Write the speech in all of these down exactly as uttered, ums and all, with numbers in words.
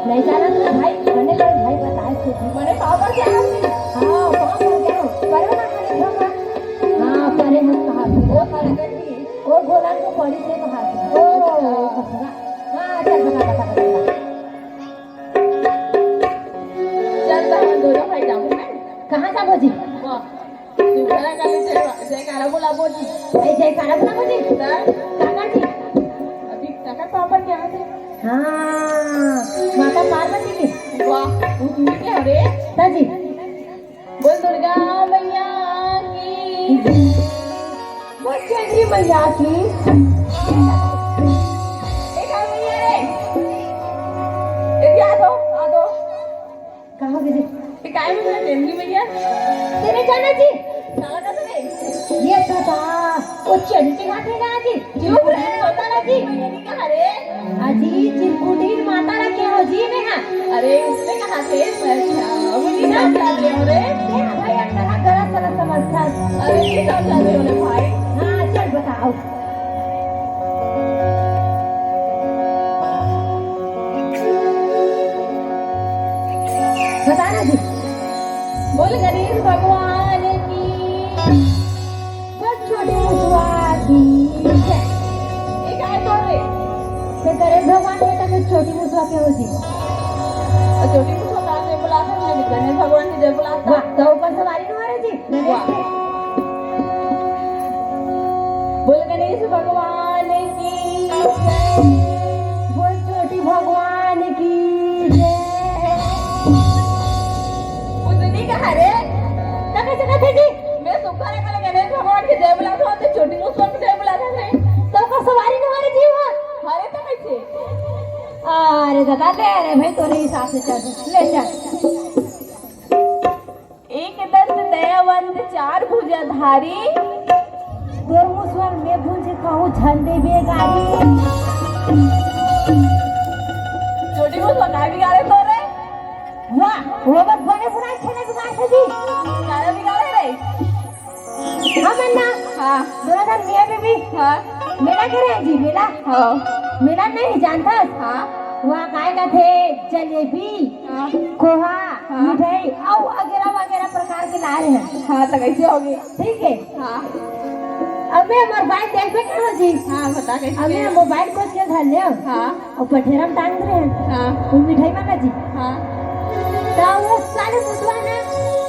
नहीं जाना तो भाई, बने कर भाई बताए खुद ही। बने पापड़ क्या होती? हाँ, पापड़ क्या हो? करो ना खाने खाओ ना। हाँ, करे हम कहा। वो खाने कर भी। वो घोलन को पड़ी से कहा। ओ, हाँ, चल बता, बता, बता, बता। चल तो हम दोनों भाई जाबो, हैं? कहाँ जाबो जी? वाह। तू घरा काले जय-, जयकारा बोलाबो जी। ए, जयकारा बोलाबो जी? हाँ। काका जी? अभी काका पापा क्या थे? हाँ, माता पार्वती के। वाह, वो तू ही क्या रे? ता जी। बोल दुर्गा मैया की। बोल चंद्री मैया की। ए, का मैया रे? ए, आ दो, आ दो। कहाँ गिरे? ये काय में मेरा टेमली भैया? तेरे जाना जी? साला का तो नहीं। ये तो था। वो चंडी हाथे ना जी। चुप रहे, माता ना जी। ये नहीं कहा रे। अजी, चिरकुटीर माता ना क्या हो जी ने हाँ? अरे, उसने कहा थे, मैं क्या? वो नहीं ना समझा रहे हो रे। ये भाई, अंदर गलत, गलत समझता है। अरे, नहीं समझा रहे हो रे भाई। हाँ, चल बताओ। बताना जी। बोल गणेश भगवान की। बोल छोटी मुसवा की जय। ये काय बोल रहे? ते गणेश भगवान के तक छोटी मुसवा के हो जी। और छोटी मुसवा का जय बुलाता है, गणेश भगवान की जय बुलाता है। वाह, तो ऊपर सवारी नहीं हो रही जी। गणेश वाह। के। बोल गणेश भगवान की जय। बोल छोटी भगवान की जय। बुद्धनी कहा रे? तब कैसे कहते जी? मैं सुखा रे कल गणेश भगवान की जय बुलाता हूँ, तो छोटी मुसवा की जय बुलाता है। तो का सवारी तुम्हारे जीव है? अरे तो कैसे? अरे दादा, ले रे भाई, तोरे हिसाब से चल, ले चल। एक दंत दयावंत चार भुजाधारी। तोर मुसवा में भूंज खाऊं झंडे बेगारी। छोटी मुसवा काय बिगाड़े तो रे? वाह, वो बस बने बुनाई खेले बिगाड़ थे जी। काय बिगाड़े रे? हाँ मन्ना। हाँ। दोनों धर मियाँ बीबी। हाँ। मेला के रहे जी, मेला। हाँ। मेला नहीं जानता। हाँ। वहाँ काय का थे? जलेबी, हाँ। खोहा, हाँ। मिठाई, अउ वगैरह वगैरह प्रकार के ला रहे हैं। हाँ, तो कैसे होगी? ठीक है। हाँ। अब मैं मोबाइल देख में क्या हो जी? हाँ, बता कैसे अब मैं है? मोबाइल खोज के धर ले। हाँ। अउ पठेरा में टांग रहे हैं। हाँ। वो मिठाई वाला जी। हाँ। तो वो साले मुसवा ना।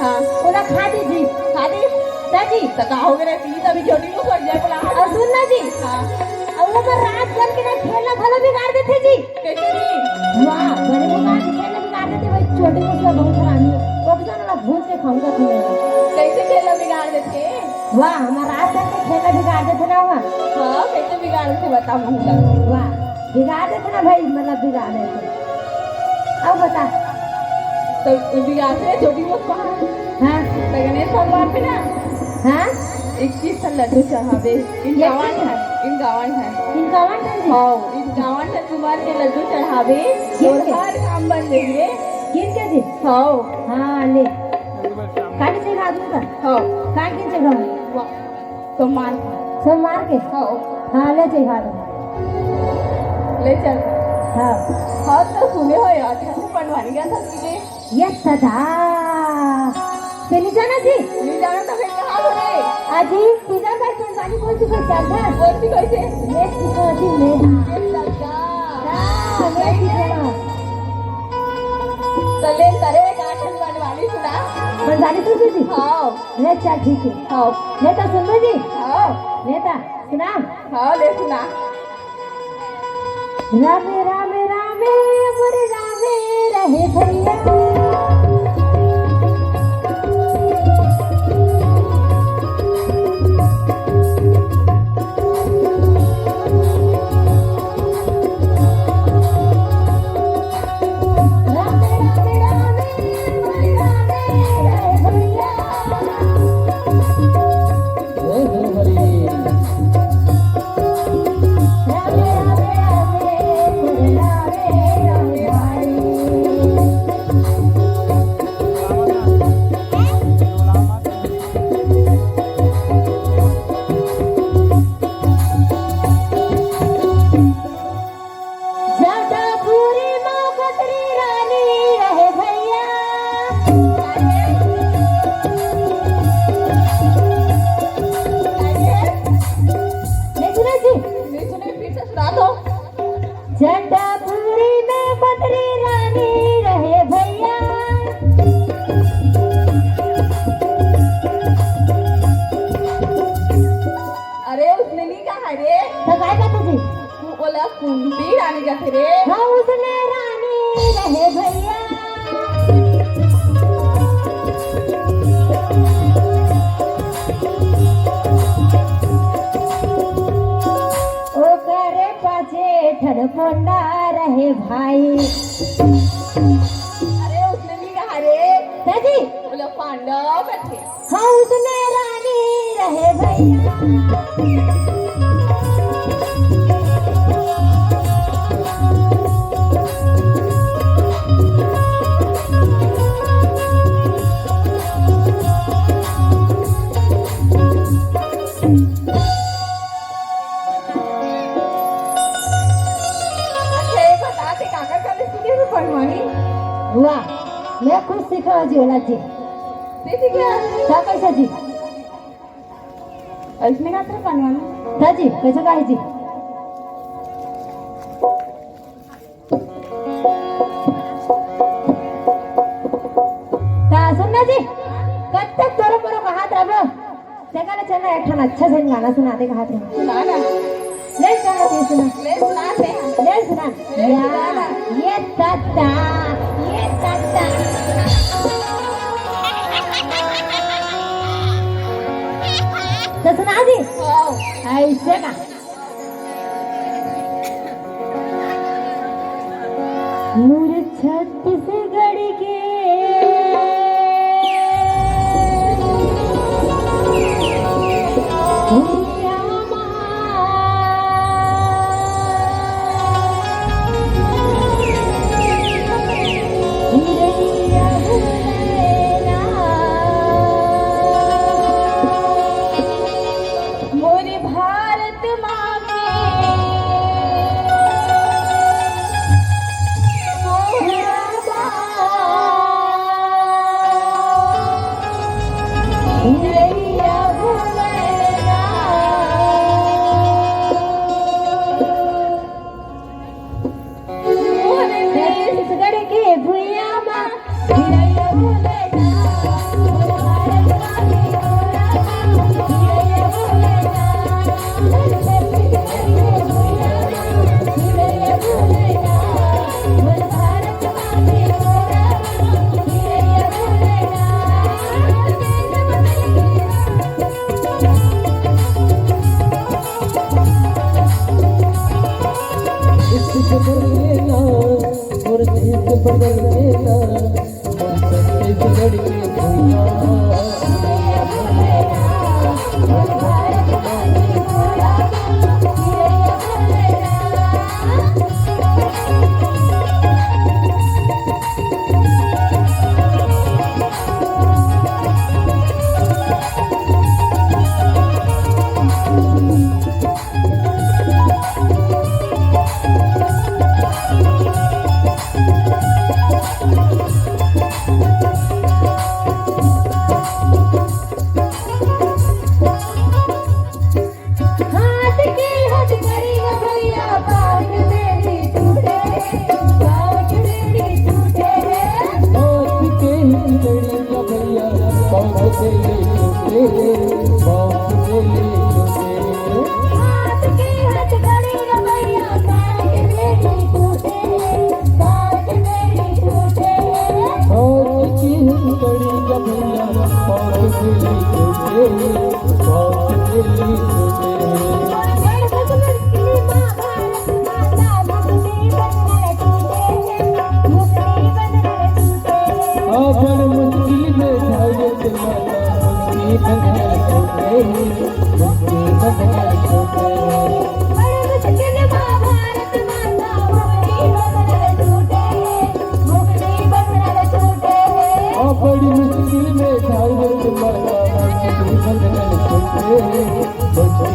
हाँ। ओला खा दी जी। खा दी? ता जी। तो का हो गया रे? पी तभी छोटी मुसवा जय बोला। अउ सुन ना जी। हाँ। अउ वो पर रात भर के ना खेलना भला बिगाड़ देते जी। कैसे? वाह, बड़े भगवान के खेलना बिगाड़ देते भाई, छोटे मुसवा बहुत हरामी है। वो भी जाना भूत के खाऊंगा तुम्हें। कैसे खेलना बिगाड़ देते? वाह, हमारा रात तक के खेलना बिगाड़ देते ना हुआ। हाँ, कैसे बिगाड़ देते बता मुझे। वाह, बिगाड़ देते ना भाई, मतलब बिगाड़ देते। अब बता। तो बिगाड़ते छोटी मुसवा। हाँ। तो गणेश भगवान पे ना। हाँ। इक्कीस ठन लड्डू चढ़ाबे। इन ये गावन ठीक है। है, इन गावन है। इन गावन है जी? हाँ, इन गावन है तुम्हार के लड्डू चढ़ाबे। ठीक और है। हर काम बन जाइए। ठीक है जी? हाँ। हाँ, ले। काली से खा दूंगा। हाँ। काली से खाऊं? वाह। सोमवार। सोमवार के? हाँ। हाँ, ले से खा दूंगा। ले चल। हाँ। हाँ, तो सुने हो यार, जैसे बनवाने गया था तुझे। ये सदा। तेली जाना जी? नहीं जाना तो फिर कहाँ हो रे? अजी, सीजन भाई संसारी कौन सी कोई चल था? कौन सी कैसे? ये सीजन अजी मैं। ये लड़का। हाँ, मैं सीजन। तो ले करे काटन बनवाली सुना। बनवाली सुन जी? हाँ। ले चल ठीक है। हाँ। ले तो सुन लो जी। हाँ। ले तो सुना। हाँ, ले सुना। रामे, रामे, रामे, मोरे रामे रहे भैया। रामे, रामे, रामे, मोरे रामे रहे भैया। अरे, त काय कथे जी? तू ओला कुंती रानी कथे रे। हाँ, उसने रानी रहे भैया। ओकरे पाछे ठन पोंडा रहे भाई। अरे, उसने नहीं कहा रे। दादी। ओला पांडव कथे। हाँ, उसने रानी रहे भैया। अच्छा, ये बता, ते काकर college सीखे हो पढ़वानी? वाह, मैं खुद सीखे हो जी, ओला जी। ते सीखे हो जी? का कैसा जी? अइसने का तरह पढ़वानी? हाँ जी, कैसा का है जी? ता सुन ना जी, कब तक तोरो मोरो कहात रहबो? तेकर ले चल ना, एक ठन अच्छा से गाना सुना दे कहात रहबो। सुना ना। ले गाना दे सुना। ले सुना दे। ले सुना। ले या, सुना ना। ये तत्ता, ये तत्ता। तो सुना दी। हाँ। ऐसे का। मोर छत्तीसगढ़ के भुइयां मा चिरैया बोले ना। मोर भारत माँ के सोहरा बा। चिरैया बोले ना। छत्तीसगढ़ के भुइयां मा चिरैया बोले ना। इश्क बदल लेना, और देश बदल लेना, हम छत्तीसगढ़ के भैया। हाथ के हथकड़ी में भैया, पाँव के बेड़ी टूटे, पाँव के बेड़ी टूटे रे। हाथ के हथकड़ी में भैया, पाँव के बेड़ी टूटे रे, पाँव के बेड़ी टूटे रे। हाथ के हथकड़ी में भैया, पाँव के बेड़ी टूटे, पाँव के बेड़ी टूटे रे। हाथ के हथकड़ी में भैया, पाँव के बेड़ी टूटे रे। बड़ मुश्किल में भारत माता मुक्ति बंधन टूटे, मुक्ति बंधन टूटे। बड़ी मुश्किल में भारत माता मुक्ति बंधन टूटे, मुक्ति